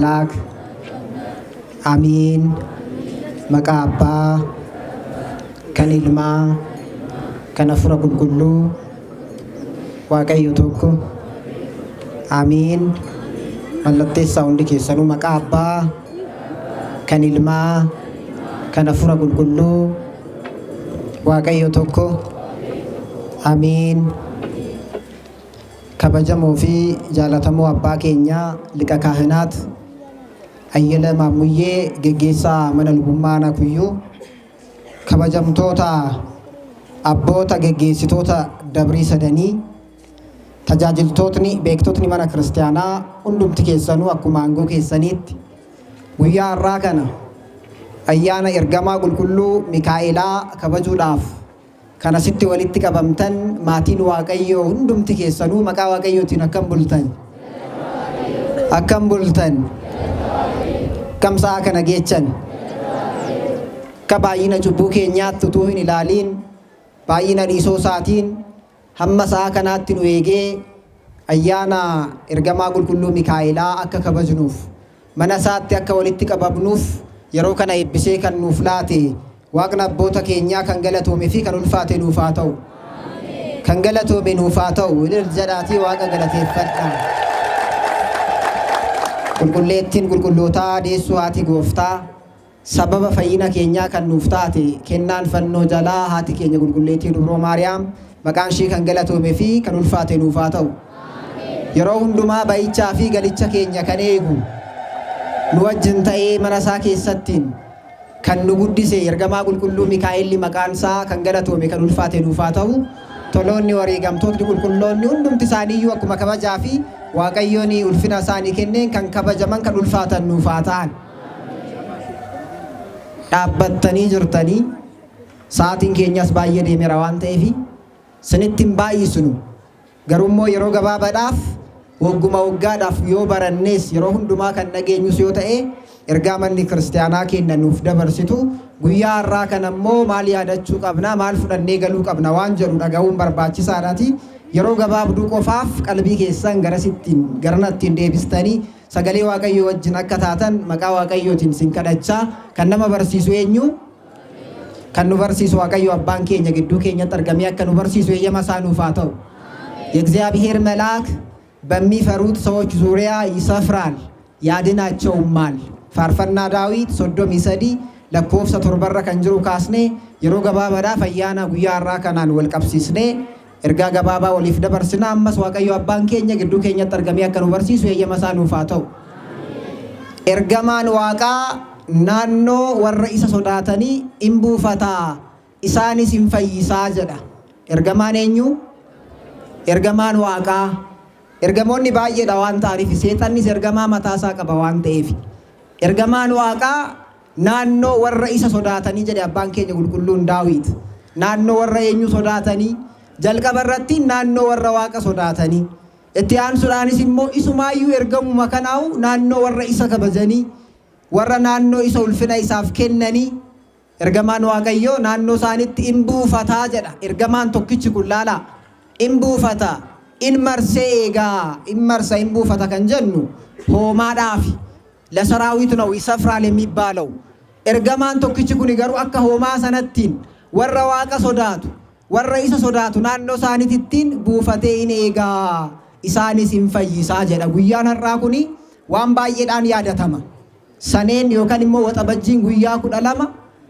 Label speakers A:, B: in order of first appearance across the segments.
A: አምላክ አሜን። Maqaa Abbaa kan Ilmaa kan Hafuura Qulqulluu Waaqayyo tokko Amiin. Mallatteessaa hundi keessanuu maqaa Abbaa kan Ilmaa kan Hafuura Qulqulluu Waaqayyo tokko Amiin. Kabajamoo fi jaalatamoo abbaa keenyaa liqa kaahinaat Ayyala Maammuyyee geggeessaa mana lubummaa Aanaa Kuyyuu, kabajamtoota abboota geggeessitoota dabrii sadanii, tajaajiltootni beektotni mana kiristaanaa hundumti keessanuu akkuma aangoo keessaniitti guyyaa har'aa kana ayyaana ergamaa qulqulluu Mikaa'elaa kabajuudhaaf kan asitti walitti qabamtan maatiin Waaqayyoo hundumti keessanuu maqaa Waaqayyootiin akkam bultan? Akkam bultan? Akkam sa'a kana geechan? Akka baay'ina cubbuu keenyaatti utuu hin ilaaliin baay'ina dhiisoo isaatiin hamma sa'a kanaatti nu eegee ayyaana ergamaa qulqulluu Mikaa'elaa akka kabajnuuf mana isaatti akka walitti qabamnuuf yeroo kana eebbisee kan nuuf laate Waaqni abboota keenyaa kan galatoome fi kan ulfaate nuuf haa ta'u. Kan galatoome nuuf haa ta'u. Ilil jedhaatii Waaqa galateeffadhaa. Qulqulleettiin qulqullootaa deessuu haati gooftaa sababa fayyina keenyaa kan nuuf taate kennaan fannoo jalaa haati keenya qulqulleettii dubroo Maariyaam maqaan ishii kan galatoome fi kan ulfaate nuuf haa ta'u. Yeroo hundumaa bayichaa fi galicha keenya kan eegu nu wajjin ta'ee mana isaa keessattiin kan nu guddise ergamaa qulqulluu Mikaa'elli maqaan isaa kan galatoome kan ulfaate nuuf haa ta'u. Toloonni wareegamtootni qulqulloonni hundumti isaaniiyyuu akkuma kabajaa fi Waaqayyoon ulfina isaanii kenneen kan kabajaman kan ulfaatan nuuf haa ta'an. Dhaabbattanii jirtanii sa'aatiin keenyas baay'ee deemeera waan ta'eef sinitti hin baay'isnu. Garuu yeroo gabaabaadhaaf wagguma waggaadhaaf yoo barannees yeroo hundumaa kan dhageenyus yoo ta'e ergaa manni kiristaanaa keenya nuuf dabarsitu guyyaa har'aa kana immoo maal yaadachuu qabna maal fudhannee galuu qabna waan jedhu dhaga'uun barbaachisaadhaati. Yeroo gabaabduu qofaaf qalbii keessan garasittiin garanattiin deebistanii sagalee Waaqayyoo wajjin akka taatan maqaa Waaqayyootiin sin kadhachaa kan nama barsiisu eenyu? Kan nu barsiisu Waaqayyo abbaan keenya gidduu keenyatti argamee akka nu barsiisu eeyyama isaa nuuf haa ta'u. የእግዚአብሔር መልአክ በሚፈሩት ሰዎች ዙሪያ ይሰፍራል ያድናቸውማል። Faarfannaa Daawit 33 lakkoofsa 7rra kan jiru kaasnee yeroo gabaabaadhaaf ayyaana guyyaa har'aa kanaan wal qabsiisnee ergaa gabaabaa waliif dabarsina. Ammas Waaqayyo abbaan keenya gidduu keenyatti argamee akka nu barsiisu eeyyama isaa nuuf haa ta'u. Ergamaan Waaqaa naannoo warra isa sodaatanii in buufataa isaanis hin fayyisaa jedha. Ergamaan eenyu? Ergamaan Waaqaa. Ergamoonni baay'eedha waan ta'aniif seexannis ergamaa mataasaa qaba waan ta'eef. Ergamaan Waaqaa naannoo warra isa sodaatanii jedhe abbaan keenya qulqulluun Daawit. Naannoo warra eenyu sodaatanii? Jalqaba irratti naannoo warra Waaqa sodaatanii. Itti aansuudhaanis immoo isumaayyuu ergamuma kanaa'u naannoo warra isa kabajanii warra naannoo isa ulfina isaaf kennanii ergamaan Waaqayyoo naannoo isaanitti in buufataa jedha. Ergamaan tokkichi kun laalaa in buufata in marsee eegaa in marsa in buufata kan jennu hoomaadhaafi ለሰራዊት ነው ይሰፍራል የሚባለው። Ergamaan tokkichi kun garuu akka hoomaa sanattiin warra Waaqa sodaatu warra isa sodaatu naannoo isaaniittiin buufatee in eegaa isaanis hin fayyisaa jedha. Guyyaan har'aa kuni waan baay'eedhaan yaadatama. Saneen yookaan immoo waxabajjiin guyyaa 12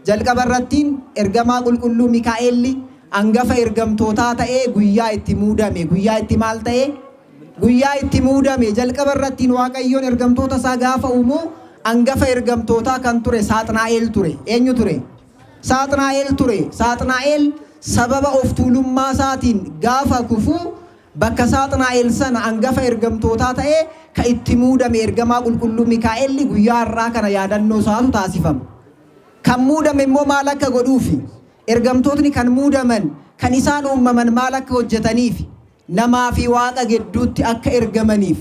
A: jalqaba irrattiin ergamaa qulqulluu Mikaa'elli hangafa ergamtootaa ta'ee guyyaa itti muudame. Guyyaa itti maal ta'ee? Guyyaa itti muudame. Jalqaba irrattiin Waaqayyoon ergamtoota isaa gaafa uumu hangafa ergamtootaa kan ture Saaxinaa'el ture. Eenyu ture? Saaxinaa'el ture. Saaxinaa'el sababa of tuulummaa isaatiin gaafa kufu bakka Saaxinaa'el sana hangafa ergamtootaa ta'ee ka itti muudame ergamaa qulqulluu Mikaa'elli guyyaa har'aa kana yaadannoo isaatu taasifama. Kan muudame immoo maal akka godhuufi? Ergamtootni kan muudaman kan isaan uumaman maal akka hojjetaniif namaa fi Waaqa gidduutti akka ergamaniif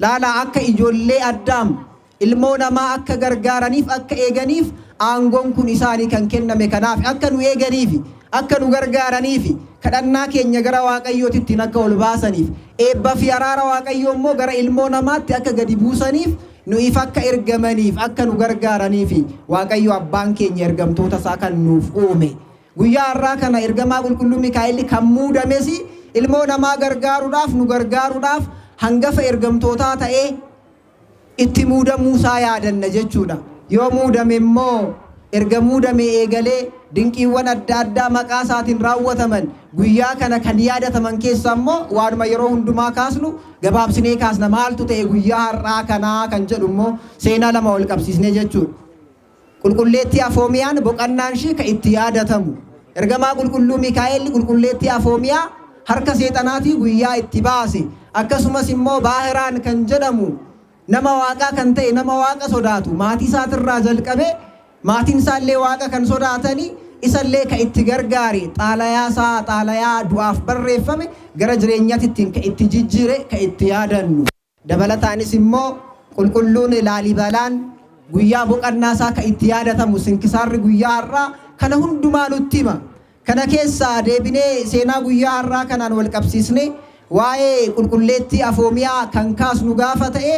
A: laalaa akka ijoollee Addaam ilmoo namaa akka gargaaraniif akka eeganiif aangoon kun isaanii kan kenname kanaaf akka nu eeganiif akka nu gargaaraniif kadhannaa keenya gara Waaqayyootittiin akka ol baasaniif eebba fi araara Waaqayyoo immoo gara ilmoo namaatti akka gadi buusaniif Nu'iif akka ergamaniif akka nu gargaaraniif Waaqayyo abbaan keenya ergamtoota isaa kan nuuf uume. Guyyaa har'aa kana ergamaa qulqulluu Mikaa'elli kan muudames ilmoo namaa gargaaruudhaaf nu gargaaruudhaaf hangafa ergamtootaa ta'ee itti muudamuu isaa yaadanna jechuudha. Yoo muudame immoo erga muudamee eegalee dinqiiwwan adda addaa maqaa isaatiin raawwataman guyyaa kana kan yaadataman keessaa immoo waanuma yeroo hundumaa kaasnu gabaabsinee kaasna maaltu ta'e guyyaa har'aa kanaa kan jedhu immoo seenaa lama wal qabsiisnee jechuudha. Qulqulleettii Afoomiyaan boqannaan ishii kan itti yaadatamu. Ergamaa qulqulluu Mikaa'elli qulqulleettii Afoomiyaa harka seexanaatii guyyaa itti baase. Akkasumas immoo Baahiraan kan jedhamu nama waaqaa kan ta'e nama waaqa sodaatu maatii isaatirraa jalqabee maatiin isaallee waaqa kan sodaatanii isallee kan itti gargaare xaalayaa isaa xaalayaa du'aaf barreeffame gara jireenyaatti ittiin kan itti jijjiire kan itti yaadannu. Dabalataanis immoo qulqulluun Laalibalaan guyyaa boqannaa isaa kan itti yaadatamu sinkisaarri guyyaa har'aa kana hundumaa nutti hima. Kana keessaa deebinee seenaa guyyaa har'aa kanaan wal qabsiisnee waa'ee qulqulleettii Afoomiyaa kan kaasnu gaafa ta'e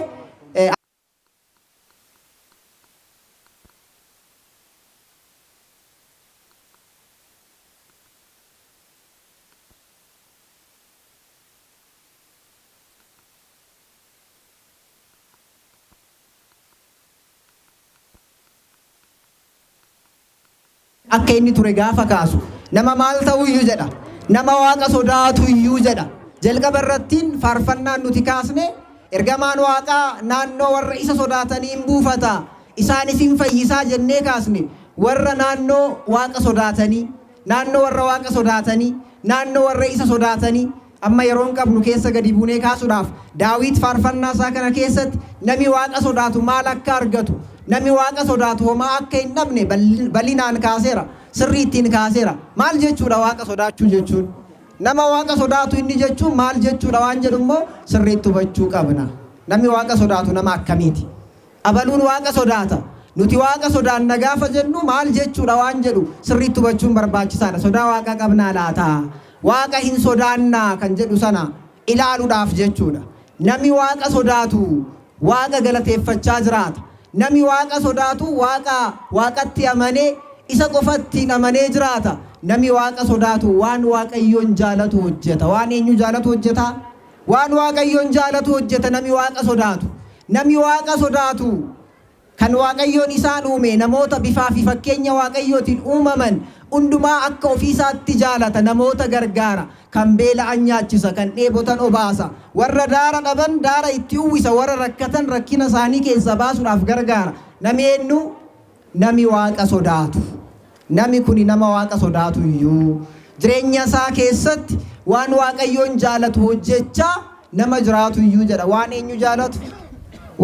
A: akka inni ture gaafa kaasu nama maal ta'uyyuu jedha nama waaqa sodaatuyyuu jedha jalqaba irrattiin faarfannaan nuti kaasne ergamaan waaqaa naannoo warra isa sodaatanii hin buufata isaanis hin fayyisaa jennee kaasne warra naannoo waaqa sodaatanii naannoo warra waaqa sodaatanii naannoo warra isa sodaatanii amma yeroon qabnu keessa gadi buunee kaasuudhaaf Daawit faarfannaa isaa kana keessatti nami waaqa sodaatu maal akka argatu nami waaqa sodaatu homaa akka hin dhabne bal'inaan kaaseera sirrii ittiin kaaseera maal jechuudha waaqa sodaachuu jechuun nama waaqa sodaatu inni jechuun maal jechuudha waan jedhu immoo sirriitti hubachuu qabna namni waaqa sodaatu nama akkamiiti abaluun waaqa sodaata nuti waaqa sodaanna gaafa jennu maal jechuudha waan jedhu sirriitti hubachuun barbaachisaadha sodaa waaqa qabnaa laata waaqa hin sodaannaa kan jedhu sana ilaaluudhaaf jechuudha. Nami waaqa sodaatu waaqa galateeffachaa jiraata. Nami waaqa sodaatu waaqa waaqatti amanee isa qofattiin amanee jiraata. Nami waaqa sodaatu waan waaqayyoon jaalatu hojjeta. Waan eenyu jaalatu hojjeta? Waan waaqayyoon jaalatu hojjeta nami waaqa sodaatu. Nami waaqa sodaatu kan waaqayyoon isaan uume namoota bifaa fi fakkeenya waaqayyootiin uumaman hundumaa akka ofiisaatti jaalata namoota gargaara kan beela'an nyaachisa kan dheebotan obaasa warra daara dhaban daara itti uwwisa warra rakkatan rakkina isaanii keessaa baasuudhaaf gargaara nami eenyu nami waaqa sodaatu nami kuni nama waaqa sodaatu iyyuu jireenya isaa keessatti waan waaqayyoon jaalatu hojjechaa nama jiraatu iyyuu jedha waan eenyu jaalatu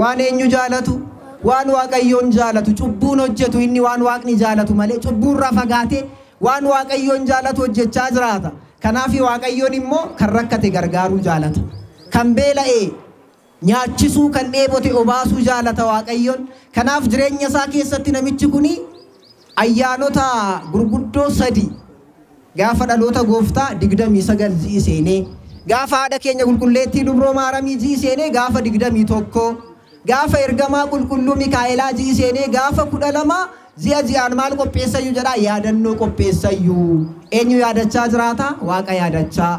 A: waan eenyu jaalatu waan waaqayyoon jaalatu cubbuun hojjetu inni waan waaqni jaalatu malee cubbuurraa fagaatee waan waaqayyoon jaalatu hojjechaa jiraata. Kanaaf waaqayyoon immoo kan rakkate gargaaruu jaalata. Kan beela'e nyaachisuu kan dheebote obaasuu jaalata waaqayyoon. Kanaaf jireenya isaa keessatti namichi kuni ayyaanota gurguddoo sadi gaafa dhaloota gooftaa 29 ji'i seenee gaafa haadha keenya qulqulleettii dubroo maaramii ji'i seenee gaafa 21 gaafa ergamaa qulqulluu Mikaa'elaa ji'i seenee gaafa 12 ji'a ji'aan maal qopheessayyuu jedha yaadannoo qopheessayyuu eenyu yaadachaa jiraata waaqa yaadachaa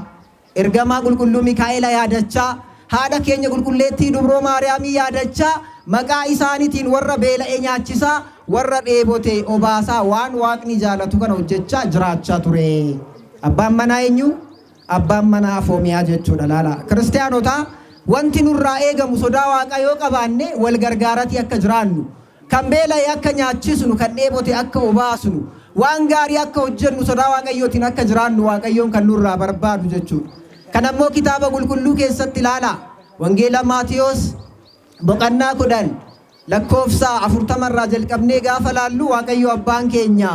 A: ergamaa qulqulluu Mikaa'ela yaadachaa haadha keenya qulqulleettii dubroo maariyaamii yaadachaa maqaa isaaniitiin warra beela'e nyaachisaa warra dheebote obaasaa waan waaqni jaalatu kana hojjechaa jiraachaa ture. Abbaan manaa eenyu? Abbaan manaa Afoomiyaa jechuudha laala. Kiristaanotaa wanti nurraa eegamu sodaa waaqaa yoo qabaanne wal gargaaratii akka jiraannu kan beela'e akka nyaachisnu kan dheebote akka obaasnu waan gaarii akka hojjennu sodaa waaqayyootiin akka jiraannu waaqayyoon kan nurraa barbaadu jechuudha. Kan ammoo kitaaba qulqulluu keessatti ilaala. Wangeela Maatiyos boqonnaa 10 lakkoofsa 40 irraa jalqabnee gaafa laallu waaqayyo abbaan keenya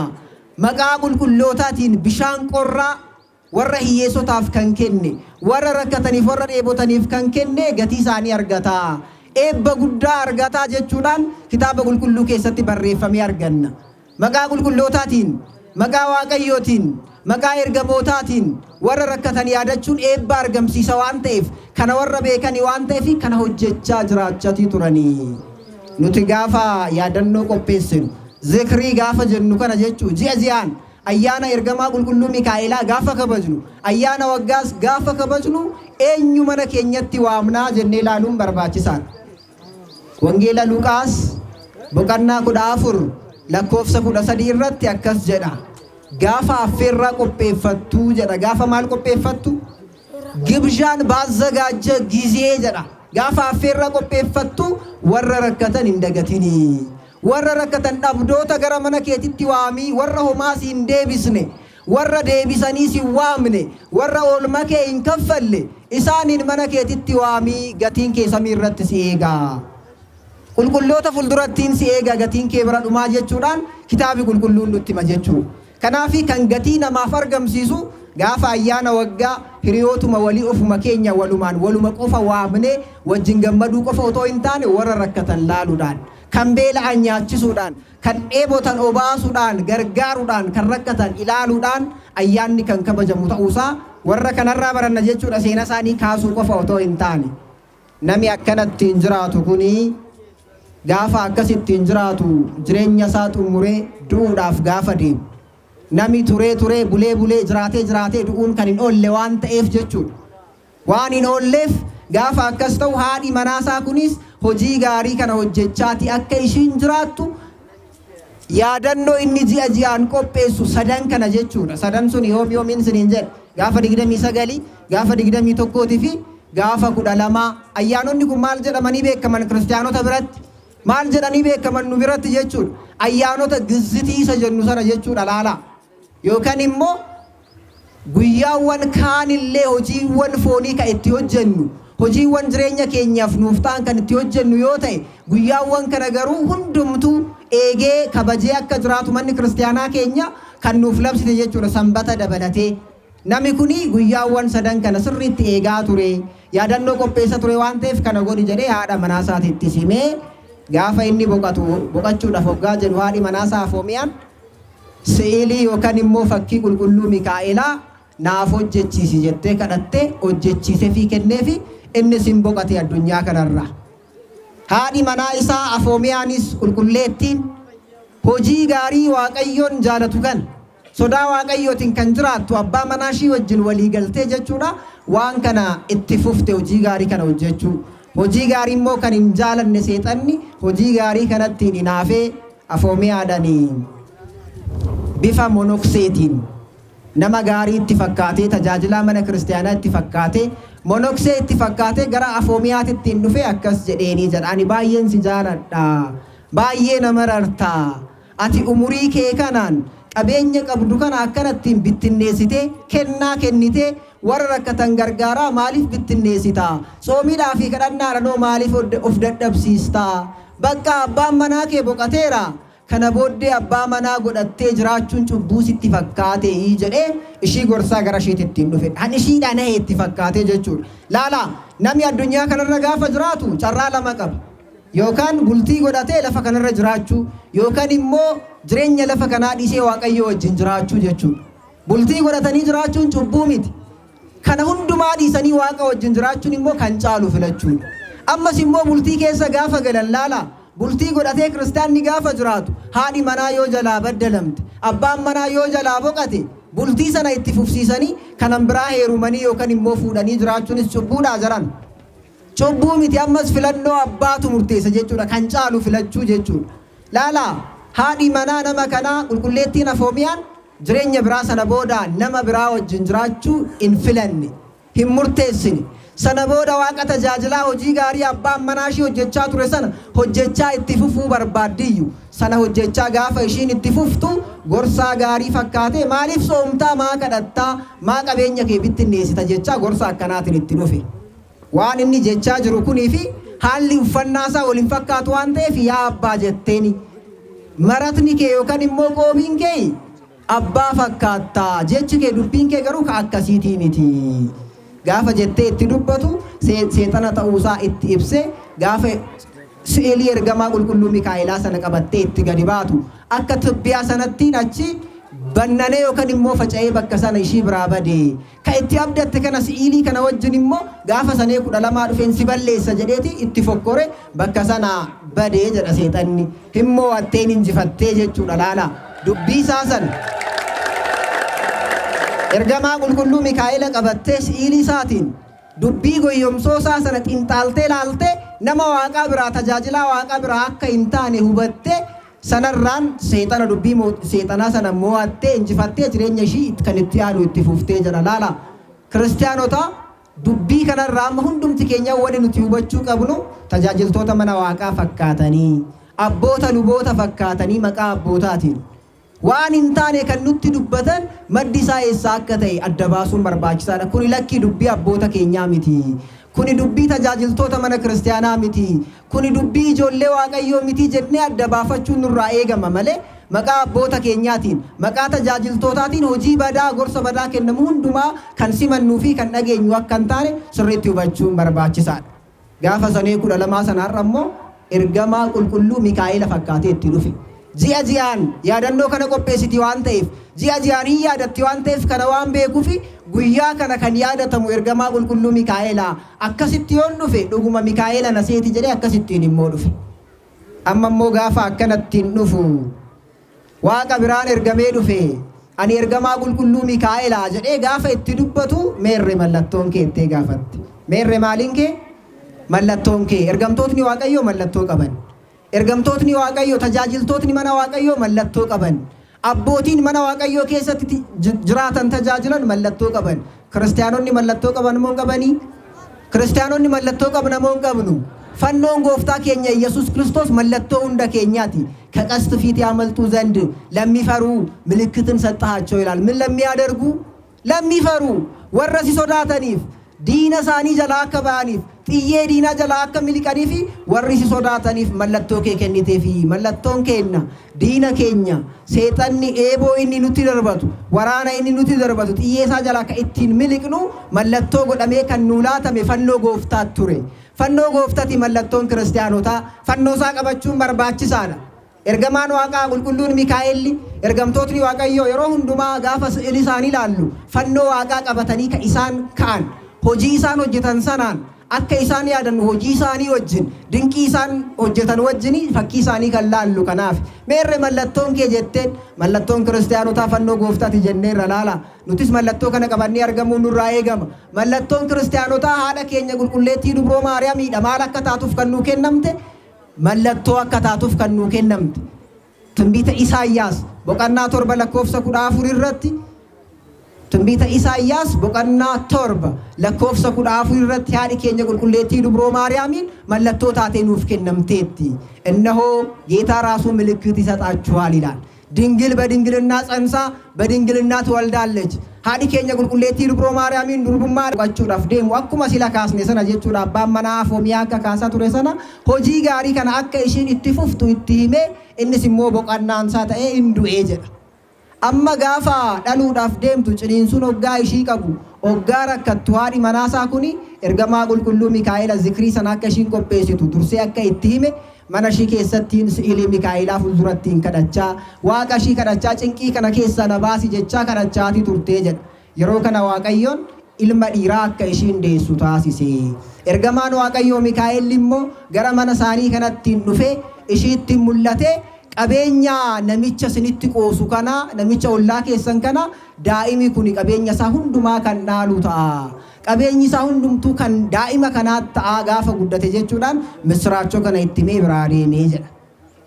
A: maqaa qulqullootaatiin bishaan qorraa warra hiyyeessotaaf kan kenne warra rakkataniif warra dheebotaniif kan kenne gatii isaanii argata. Eebba guddaa argataa jechuudhaan kitaaba qulqulluu keessatti barreeffamee arganna. Maqaa qulqullootaatiin, maqaa waaqayyootiin, maqaa ergamootaatiin warra rakkatan yaadachuun eebba argamsiisa waan ta'eef kana warra beekanii waan ta'eef kana hojjechaa jiraachatii turanii. Nuti gaafa yaadannoo qopheessinu, zikrii gaafa jennu kana jechuu, ji'a ji'aan ayyaana ergamaa qulqulluu Mikaa'elaa gaafa kabajnu, ayyaana waggaas gaafa kabajnu, eenyu mana keenyatti waamnaa jennee ilaaluun barbaachisaadha. Wangeela Luqaas boqonnaa 14 lakkoofsa 13 irratti akkas jedha. Gaafa affeerraa qopheeffattuu jedha. Gaafa maal qopheeffattu? ግብዣን ባዘጋጀ ጊዜ jedha. Gaafa affeerraa qopheeffattu warra rakkatan hin dagatinii. Warra rakkatan, dhabdoota gara mana keetitti waamii, warra homaa si hin deebisne, warra deebisanii si hin waamne, warra oolma kee hin kaffalle isaaniin mana keetitti waamii, gatiin kee samii irratti si eegaa. Qulqulloota fuuldurattiin si eega gatiin kee bira dhumaa jechuudhaan kitaabi qulqulluun nutti hima jechuudha. Kanaafi kan gatii namaaf argamsiisu gaafa ayyaana waggaa hiriyootuma walii, ofuma keenya walumaan waluma qofa waamnee wajjin gammaduu qofa otoo hin taane, warra rakkatan laaluudhaan, kan beela'an nyaachisuudhaan, kan dheebotan obaasuudhaan, gargaaruudhaan, kan rakkatan ilaaluudhaan ayyaanni kan kabajamu ta'uusaa warra kanarraa baranna jechuudha, seena isaanii kaasuu qofa otoo hin taane. Nami akkanatti hin jiraatu kunii gaafa akkasitti hin jiraatu, jireenya isaa xumuree du'uudhaaf gaafa deemu. Nami turee turee, bulee bulee, jiraatee jiraatee du'uun kan hin oolle waan ta'eef jechuudha. Waan hin oolleef gaafa akkas ta'u, haadhi manaasaa kunis hojii gaarii kana hojjechaati akka ishiin jiraattu yaadannoo inni ji'a ji'aan qopheessu sadan kana jechuudha. Sadan sun yoom yoomiin siniin jedhe? Gaafa 29, gaafa 21 fi gaafa 12. Ayyaanonni kun maal jedhamanii beekaman kiristaanota biratti? Maal jedhanii beekaman nu biratti jechuudha? Ayyaanota gizzitii isa jennu sana jechuudha, laala. Yookaan immoo guyyaawwan kaanillee hojiiwwan foonii kan itti hojjennu, hojiiwwan jireenya keenyaaf nuuf ta'an kan itti hojjennu yoo ta'e, guyyaawwan kana garuu hundumtuu eegee kabajee akka jiraatu manni kiristaanaa keenya kan nuuf labsite jechuudha, sanbata dabalatee. Nami kuni guyyaawwan sadan kana sirriitti eegaa ture, yaadannoo qopheessa ture waan ta'eef, kana godhi jedhee haadha manaa isaatiitti himee, gaafa inni boqatu, boqachuudhaaf hoggaa jedhu, haadhi manaasaa Afoomiyaan si'ilii yookaan immoo fakkii qulqulluu Mikaa'elaa naaf hojjechiisi jettee kadhattee hojjechiisee fi kenneefi, innis hin boqate addunyaa kanarraa. Haadhi manaa isaa Afoomiyaanis, qulqulleettiin, hojii gaarii Waaqayyoon jaalatu kan sodaa Waaqayyootiin kan jiraattu, abbaa manaa ishii wajjin walii galtee jechuudha, waan kana itti fufte, hojii gaarii kana hojjechuu. Hojii gaarii immoo kan hin jaalanne seexanni hojii gaarii kanattiin hinaafee, Afoomiyaadhaan bifa monokseetiin, nama gaarii itti fakkaatee, tajaajilaa mana kiristaanaa itti fakkaatee, monoksee itti fakkaatee gara Afoomiyaatti ittiin dhufee akkas jedheenii jedha: "Ani baay'een si jaaladha, baay'ee nama rartaa, ati umurii kee kanaan qabeenya qabdu kana akkanattiin bittinneessitee, kennaa kennitee, warra rakkatan gargaaraa maaliif bittinneessitaa? Tsoomiidhaa fi kadhannaadhaanoo maaliif of dadhabsiistaa? Bakka abbaan manaa kee boqateera, kana booddee abbaa manaa godhattee jiraachuun cubbuu sitti fakkaate" jedhee ishii gorsaa gara ishiitti ittiin dhufe. Han ishiidhaan nahee itti fakkaatee jechuudha. Laala, namni addunyaa kanarra gaafa jiraatu carraa lama qaba. Yookaan bultii godhatee lafa kanarra jiraachuu, yookaan immoo jireenya lafa kanaa dhiisee Waaqayyo wajjin jiraachuu jechuudha. Bultii godhatanii jiraachuun cubbuu miti. Kana hundumaa dhiisanii Waaqa wajjin jiraachuun immoo kan caalu filachuudha. Ammas immoo bultii keessa gaafa galan, laala, bultii godhatee kiristaanni gaafa jiraatu, haadhi manaa yoo jalaa baddalamte, abbaan manaa yoo jalaa boqate, bultii sana itti fufsiisanii kanan biraa heerumanii yookaan immoo fuudhanii jiraachuunis cubbuudhaa jiran? Cubbuu miti. Ammas filannoo abbaatu murteessa jechuudha, kan caalu filachuu jechuudha. Laala, haadhi manaa nama kanaa qulqulleettiin Afoomiyaan jireenya biraa sana booda nama biraa wajjin jiraachuu hin filanne, hin murteessine. Sana booda Waaqa tajaajilaa, hojii gaarii abbaan manaa ishii hojjechaa ture sana hojjechaa itti fufuu barbaaddiyyu. Sana hojjechaa gaafa ishiin itti fuftu, gorsaa gaarii fakkaatee, "Maaliif soomtaa? Maa kadhattaa? Maa qabeenya kee bittinneessita?" jechaa gorsa akkanaatiin itti dhufe. Waan inni jechaa jiru kunii fi haalli uffannaa isaa waliin fakkaatu waan ta'eef, "Yaa abbaa," jetteeni, "maratni kee yookaan immoo qoobiin kee abbaa fakkaattaa, jechi kee, dubbiin kee garuu ka akkasiitii miti" gaafa jettee itti dubbatu, seexana ta'uusaa itti ibsee, gaafa si'ilii ergamaa qulqulluu Mikaa'elaa sana qabattee itti gadi baatu, akka tibbiyaa sanattiin achi bannanee yookaan immoo faca'ee bakka sana ishii biraa badee, ka itti abdatte kana, si'ilii kana wajjin immoo gaafa sanee 12 dhufeen si balleessa jedheeti itti fokkore, bakka sana Badee jedha seexanni. Hin moo'atteen injifattee jechuudha laala. Dubbii isaa sana. Ergamaa qulqulluu Mikaa'ela qabattee si'iilii isaatiin dubbii goyyomsoo isaa sana xinxaaltee laaltee nama waaqaa biraa tajaajilaa waaqaa biraa akka hin taane hubattee sanarraan seexana dubbii seexanaa sana moo'attee injifattee jireenya ishii kan itti aanu itti fuftee jedha laala. Kiristiyaanota dubbii kanarraa amma hundumti keenya wani nuti hubachuu qabnu tajaajiltoota mana waaqaa fakkaatanii abboota luboota fakkaatanii maqaa abbootaatiin waan hin taane kan nutti dubbatan maddi isaa eessaa akka ta'e adda baasuun barbaachisaadha. Kuni lakkii dubbii abboota keenyaa miti. Kuni dubbii tajaajiltoota mana kiristiyaanaa miti. Kuni dubbii ijoollee waaqayyoo miti jennee adda baafachuun nurraa eegama malee maqaa abboota keenyaatiin maqaa tajaajiltootaatiin hojii badaa gorsa badaa kennamu hundumaa kan simannuu fi kan dhageenyu akka hin taane sirriitti hubachuun barbaachisaadha. Gaafa sanee 12 sanaarra immoo ergamaa qulqulluu Mikaa'ela fakkaatee itti dhufe. Ji'a ji'aan yaadannoo kana qopheessiti waan ta'eef ji'a ji'aan hin yaadatti waan ta'eef kana waan beekuufi guyyaa kana kan yaadatamu ergamaa qulqulluu Mikaa'ela akkasitti yoon dhufe dhuguma Mikaa'ela na seeti jedhee akkasittiin immoo dhufe. Amma immoo gaafa akkanattiin dhufu waaqa biraan ergamee dhufe ani ergamaa qulqulluu Mikaa'ela jedhee gaafa itti dubbatu meerre mallattoon kee ittee gaafatte. Meerre maaliin kee? Mallattoon kee. Ergamtootni Waaqayyoo mallattoo qaban. Ergamtootni Waaqayyoo tajaajiltootni mana Waaqayyoo mallattoo qaban. Abbootiin mana Waaqayyoo keessatti jiraatan tajaajilan mallattoo qaban. Kiristiyaanonni mallattoo qaban moo hin qabanii? Kiristiyaanonni mallattoo qabna moo hin qabnu? Fannoon gooftaa keenya Iyyasuus Kiristoos mallattoo hunda keenyaati. ከቀስት ፊት ያመልጡ ዘንድ ለሚፈሩ ምልክትን ሰጠሃቸው ይላል። ምን ለሚያደርጉ? ለሚፈሩ warra si sodaataniif diina isaanii jalaa akka ba'aniif xiyyee diinaa jalaa akka miliqaniif warri si sodaataniif mallattoo kee kenniteefi mallattoon keenna diina keenya seexanni eeboo inni nutti darbatu waraana inni nutti darbatu xiyyee isaa jalaa akka ittiin miliqnu mallattoo godhamee kan nuu laatame fannoo gooftaa ture. Fannoo gooftaati mallattoon kiristiyaanotaa fannoo isaa qabachuun barbaachisaadha. Ergamaan waaqaa qulqulluun Mikaa'elli ergamtootni waaqayyoo yeroo hundumaa gaafa si'ilii isaanii ilaallu fannoo waaqaa qabatanii ka isaan ka'an hojii isaan hojjetan sanaan akka isaan yaadan hojii isaanii wajjin dinqii isaan hojjetan wajjin fakkii isaanii kan laallu kanaaf meerre mallattoon kee jetteen mallattoon kiristiyaanotaa fannoo gooftaati jenneerra laala nutis mallattoo kana qabannee argamuun nurraa eegama mallattoon kiristiyaanotaa haadha keenya qulqulleettii dubroo Maariyaamiidha maal akka taatuuf kan nuu kennamte mallattoo akka taatuuf kan nuu kennamte ትንቢተ ኢሳይያስ boqonnaa 7 lakkoofsa 14 irratti ትንቢተ ኢሳይያስ boqonnaa 7 lakkoofsa 14 irratti haadhi keenya qulqulleettii dubroo Maariyaamiin mallattoo taatee nuuf kennamteetti. እነሆ ጌታ ራሱ ምልክት ይሰጣችኋል ይላል። ድንግል በድንግልና ጸንሳ በድንግልና ትወልዳለች። Haadhi keenya qulqulleettii dubroo Maariyaamiin durbummaa qabachuudhaaf deemu akkuma sila kaasne sana jechuudha abbaan manaa Afoomiyaa akka kaasaa ture sana hojii gaarii kana akka ishiin itti fuftu itti himee innis immoo boqonnaan isaa ta'ee hin du'ee jedha. Amma gaafa dhaluudhaaf deemtu ciniinsuun hoggaa ishii qabu hoggaa rakkattu haadhi manaasaa kuni ergamaa qulqulluu Mikaa'ela zikrii sana akka ishiin qopheessitu dursee akka itti hime mana ishii keessattiin si'ilii Mikaa'elaa fuuldurattiin kadhachaa waaqa ishii kadhachaa cinqii kana keessaa na baasi jechaa kadhachaatii turtee jedha. Yeroo kana Waaqayyoon ilma dhiiraa akka ishiin deessu taasise. Ergamaan Waaqayyoo Mikaa'elli immoo gara mana isaanii kanattiin dhufee ishiitti mul'ate qabeenya namicha isinitti qoosu kana namicha ollaa keessan kana daa'imi kun qabeenya isaa hundumaa kan dhaalu ta'a. Qabeenyi isaa hundumtuu kan daa'ima kanaa ta'a gaafa guddate jechuudhaan misiraachoo kana itti himee biraa deemee jedha.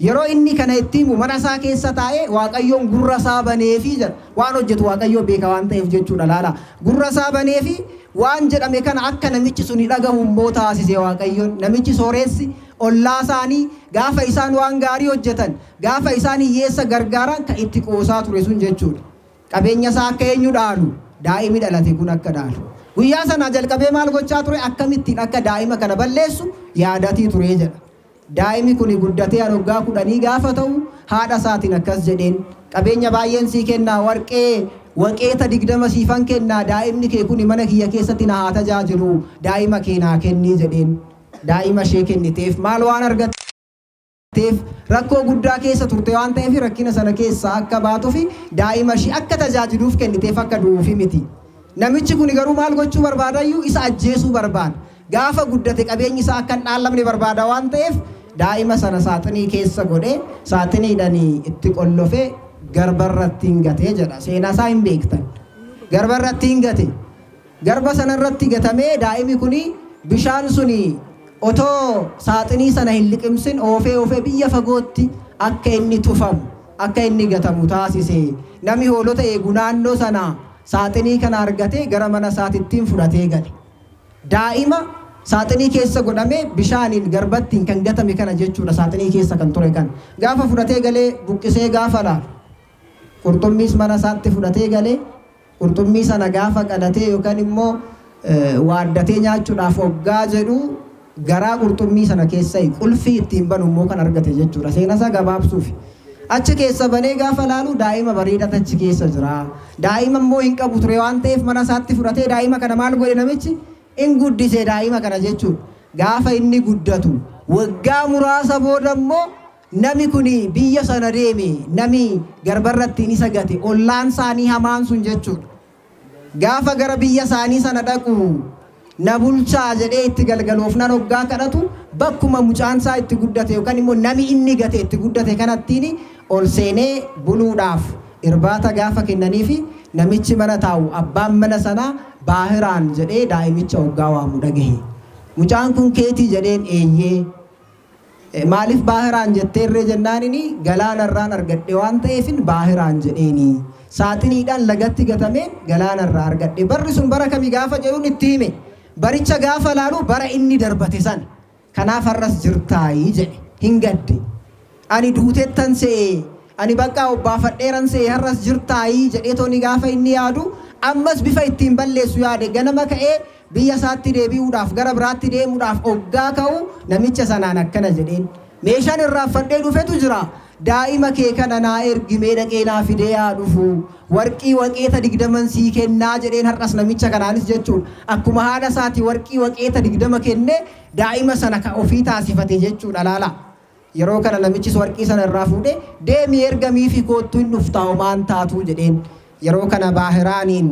A: Yeroo inni kana itti himu mana isaa keessa taa'ee Waaqayyoon gurra isaa baneefi jedha. Waan hojjetu Waaqayyoo beeka waan ta'eef jechuudha laala. Gurra isaa baneefi waan jedhame kana akka namichi suni dhagahu immoo taasise Waaqayyoon. Namichi sooressi ollaa isaanii gaafa isaan waan gaarii hojjetan gaafa isaan hiyyeessa gargaaran kan itti qoosaa ture sun jechuudha. Qabeenya isaa akka eenyu dhaalu daa'imi dhalate kun akka dhaalu. Guyyaa sanaa jalqabee maal gochaa ture akkamittiin akka daa'ima kana balleessu yaadatii ture jedha. Daa'imi kun guddatee waggaa 10 gaafa ta'u haadha isaatiin akkas jedheen qabeenya baay'een sii kennaa warqee waqeeta 20 siifan kennaa daa'imni kee kun mana kiyya keessatti na haa tajaajilu daa'ima kee naa kennii jedheen. Daa'ima ishee kenniteef maal waan argatteef rakkoo guddaa keessa turte waan ta'eef rakkina sana keessaa akka baatuuf daa'ima ishee akka tajaajiluuf kenniteef akka du'uufi miti. Namichi kun garuu maal gochuu barbaadayyuu isa ajjeesuu barbaada. Gaafa guddate qabeenyi isaa akka hin dhaalamne barbaada waan ta'eef Daa'ima sana saaxinii keessa godhee saaxiniidhaan itti qollofee garbarratti hin gatee jedha. Seenaa isaa hin beektan. Garbarratti hin gate. Garba sanarratti gatamee daa'imi kuni bishaan suni otoo saaxinii sana hin liqimsin oofee oofee biyya fagootti akka inni tufamu, akka inni gatamu taasise. Namni hoolota eegu naannoo sana saaxinii kana argatee gara mana isaatittiin fudhatee gale. Daa'ima saaxinii keessa godhamee bishaaniin garbattiin kan gatame kana jechuudha, saaxinii keessa kan ture kan. Gaafa fudhatee galee buqqisee gaafa laalu, qurxummiis mana isaatti fudhatee galee qurxummii sana gaafa qalatee yookaan immoo waaddatee nyaachuudhaaf hoggaa jedhu, garaa qurxummii sana keessa qulfii ittiin banu immoo kan argate jechuudha. Seenaa isaa gabaabsuuf. Achi keessa banee gaafa laalu daa'ima bareedaatu achi keessa jira. Daa'ima immoo hin qabu ture waan ta'eef mana isaatti fudhatee daa'ima kana maal godhe namichi? In guddise daa'ima kana jechuudha. Gaafa inni guddatu waggaa muraasa booda immoo nami kun biyya sana deeme, nami garbarratti isa gate, ollaan isaanii hamaan sun jechuudha. Gaafa gara biyya isaanii sana dhaqu na bulchaa jedhee itti galgaloofnan hoggaa kadhatu, bakkuma mucaan isaa itti guddate yookaan immoo nami inni gate itti guddate kanattiin ol seenee buluudhaaf irbaata gaafa kennaniifi, namichi mana taa'u, abbaan mana sanaa, Baahiraan jedhee daa'imicha hoggaa waamu dhagahe. Mucaan kun keetii jedheen, eeyyee. Maaliif Baahiraan jetteerree jennaanini, galaanarraan argadhe waan ta'eefin Baahiraan jedheeni. Saaxiniidhaan lagatti gatameen galaanarraa argadhe. Barri sun bara kami gaafa jedhuun itti hime. Baricha gaafa laalu bara inni darbate sana. Kanaaf har'as jirtaayii jedhe. Hin gadde. Ani duutettan se'ee, ani bakka obbaafadheeran se'ee, har'as jirtaayii jedhee tooni gaafa inni yaadu, ammas bifa ittiin balleessu yaade. Ganama ka'ee biyya isaatti deebi'uudhaaf, gara biraatti deemuudhaaf hoggaa ka'u, namicha sanaan akkana jedheen. Meeshaan irraanfadhee dhufetu jira. Daa'ima kee kana naa ergimee dhaqee naa fidee haa dhufu. Warqii waqeeta 20 sii kennaa jedheen har'as namicha kanaanis jechuudha. Akkuma haadha isaati warqii waqeeta 20 kennee daa'ima sana ka ofii taasifate jechuudha laala. Yeroo kana namichis warqii sana irraa fuudhee, deemii ergamii fi koottu, hin dhuftaa, homaan taatuu jedheen. Yeroo kana Baahiraaniin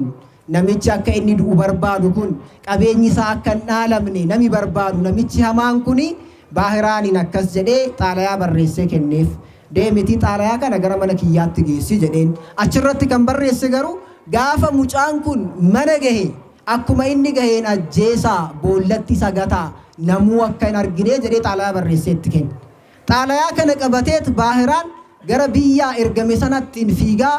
A: namichi akka inni du'u barbaadu kun, qabeenyi isaa akka hin dhaalamne nami barbaadu, namichi hamaan kuni Baahiraaniin akkas jedhee xaalayaa barreessee kenneef. Deemitii xaalayaa kana gara mana kiyyaatti geessi jedheen. Achirratti kan barreesse garuu, gaafa mucaan kun mana gahe, akkuma inni gaheen ajjeesaa, boollatti isa gataa, namuu akka hin argine jedhee xaalayaa barreessee itti kenne. Xaalayaa kana qabateet Baahiraan gara biyyaa ergame sanattiin fiigaa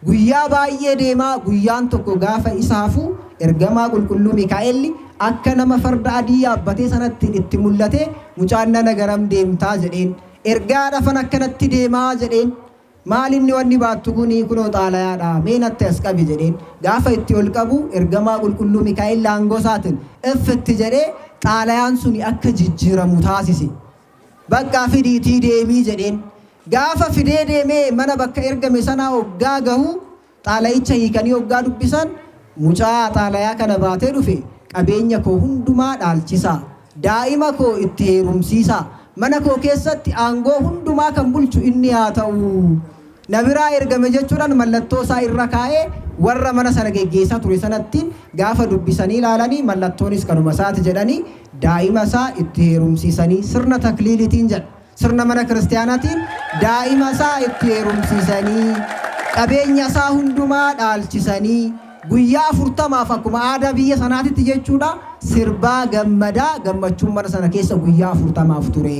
A: guyyaa baay'ee deemaa, guyyaan tokko gaafa isa hafu ergamaa qulqulluu Mikaa'elli akka nama farda adii yaabbatee sanattiin itti mul'ate, mucaan nana garam deemtaa jedheen. Ergaa dhafan akkanatti deemaa jedheen. Maal inni wanni baattu kuni? Kunoo xaalayaadha. Mee natti as qabi jedheen. Gaafa itti ol qabu ergamaa qulqulluu Mikaa'el aangoo isaatiin itti jedhee xaalayaan suni akka jijjiiramu taasise. Bakka fidiitii deemii jedheen. Gaafa fidee deemee mana bakka ergame sanaa hoggaa gahu, xaalayicha hiikanii hoggaa dubbisan, mucaa xaalayaa kana baatee dhufe qabeenya koo hundumaa dhaalchisaa. Daa'ima koo itti heerumsiisaa. Mana koo keessatti aangoo hundumaa kan bulchu inni haa ta'u. Na biraa ergame jechuudhaan mallattoo isaa irra kaa'ee warra mana sana geggeessaa ture sanattiin gaafa dubbisanii ilaalanii, mallattoonis kanuma isaati jedhanii daa'ima isaa itti heerumsiisanii, sirna takliilitiin jedha. Sirna mana kiristaanaatiin daa'ima isaa itti heerumsiisanii, qabeenya isaa hundumaa dhaalchisanii, guyyaa 40f akkuma aadaa biyya sanaatitti jechuudha sirbaa gammadaa, gammachuun mana sana keessa guyyaa 40f ture.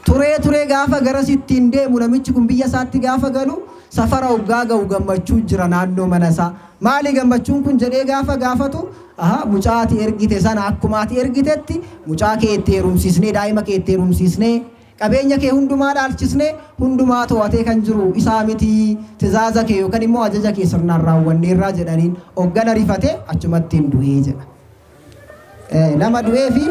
A: Turee turee gaafa garasittiin deemu, namichi kun biyya isaatti gaafa galu, safara hoggaa ga'u gammachuu jira naannoo mana isaa. Maali gammachuun kun jedhee gaafa gaafatu, aha, mucaa ati ergite sana akkuma ati ergitetti mucaa kee itti heerumsiisnee, daa'ima kee itti heerumsiisnee, qabeenya kee hundumaa dhaalchisnee, hundumaa to'atee kan jiru isaa miti, tizaaza kee yookaan immoo ajaja kee sirnaan raawwanneerraa jedhaniin, hoggana rifatee achumatti hin du'ee jedha. Nama du'ee fi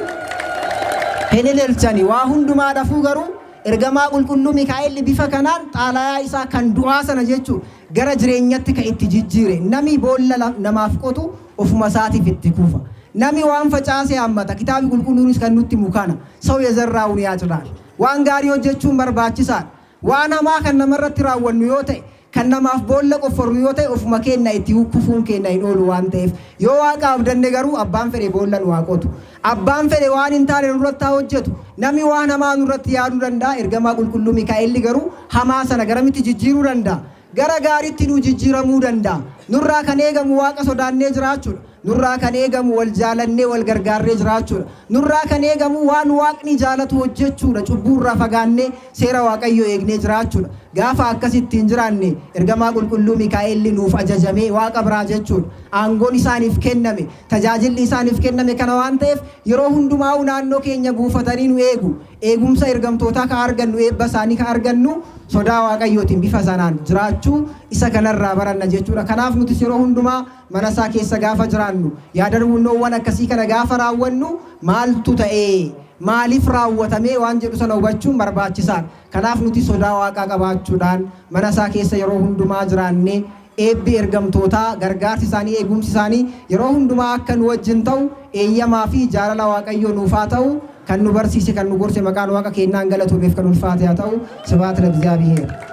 A: hin ililchani waa hundumaa dhafuu, garuu ergamaa qulqulluu Mikaa'elli bifa kanaan xaalayaa isaa kan du'aa sana jechuun gara jireenyatti kan itti jijjiire. Nami boolla namaaf qotu ofuma isaatiif itti kufa. Nami waan facaase hammata. Kitaabi qulqulluunis kan nutti himu kana. ሰው የዘራውን ያጭዳል. Waan gaarii hojjechuun barbaachisaadha. Waan hamaa kan namarratti raawwannu yoo ta'e, Kan namaaf boolla qofforru yoo ta'e, ofuma keenna itti kufuun keenna hin oolu waan ta'eef, yoo Waaqa abdanne garuu abbaan fedhe boolla nu haa qotu. Abbaan fedhe waan hin taane nurratti haa hojjetu. Namni waan hamaa nurratti yaaduu danda'a. Ergamaa qulqulluu Mikaa'elli garuu hamaa sana garamitti jijjiiruu danda'a? Gara gaariitti nu jijjiiramuu danda'a. Nurraa kan eegamu Waaqa sodaannee jiraachuudha. Nurraa kan eegamu wal jaalannee wal gargaarree jiraachuudha. Nurraa kan eegamu waan Waaqni jaalatu hojjechuudha. Cubbuurraa fagaannee seera Waaqayyoo eegnee jiraachuudha. Gaafa akkasittiin jiraanne, ergamaa qulqulluu Mikaa'elli nuuf ajajamee Waaqa biraa jechuudha. Aangoon isaaniif kenname, tajaajilli isaaniif kenname kana waan ta'eef, yeroo hundumaa'uu naannoo keenya buufatanii nu eegu. Eegumsa ergamtootaa ka argannu, eebba isaanii ka argannu, sodaa Waaqayyootiin bifa sanaan jiraachuu isa kanarraa baranna jechuudha. Kanaaf nutis yeroo hundumaa mana isaa keessa gaafa jiraannu, yaadannoowwan akkasii kana gaafa raawwannu, maaltu ta'ee, maaliif raawwatamee waan jedhu sana hubachuun barbaachisaadha. Kanaaf nuti sodaa Waaqaa qabaachuudhaan mana isaa keessa yeroo hundumaa jiraanne, eebbi ergamtootaa, gargaarsi isaanii, eegumsi isaanii yeroo hundumaa akka nu wajjin ta'u eeyyamaa fi jaalala Waaqayyoo nuuf haa ta'u. Kan nu barsiise, kan nu gorse, maqaan Waaqa keenyaan galatoomeef kan ulfaate haa ta'u. ስብሐት ለእግዚአብሔር.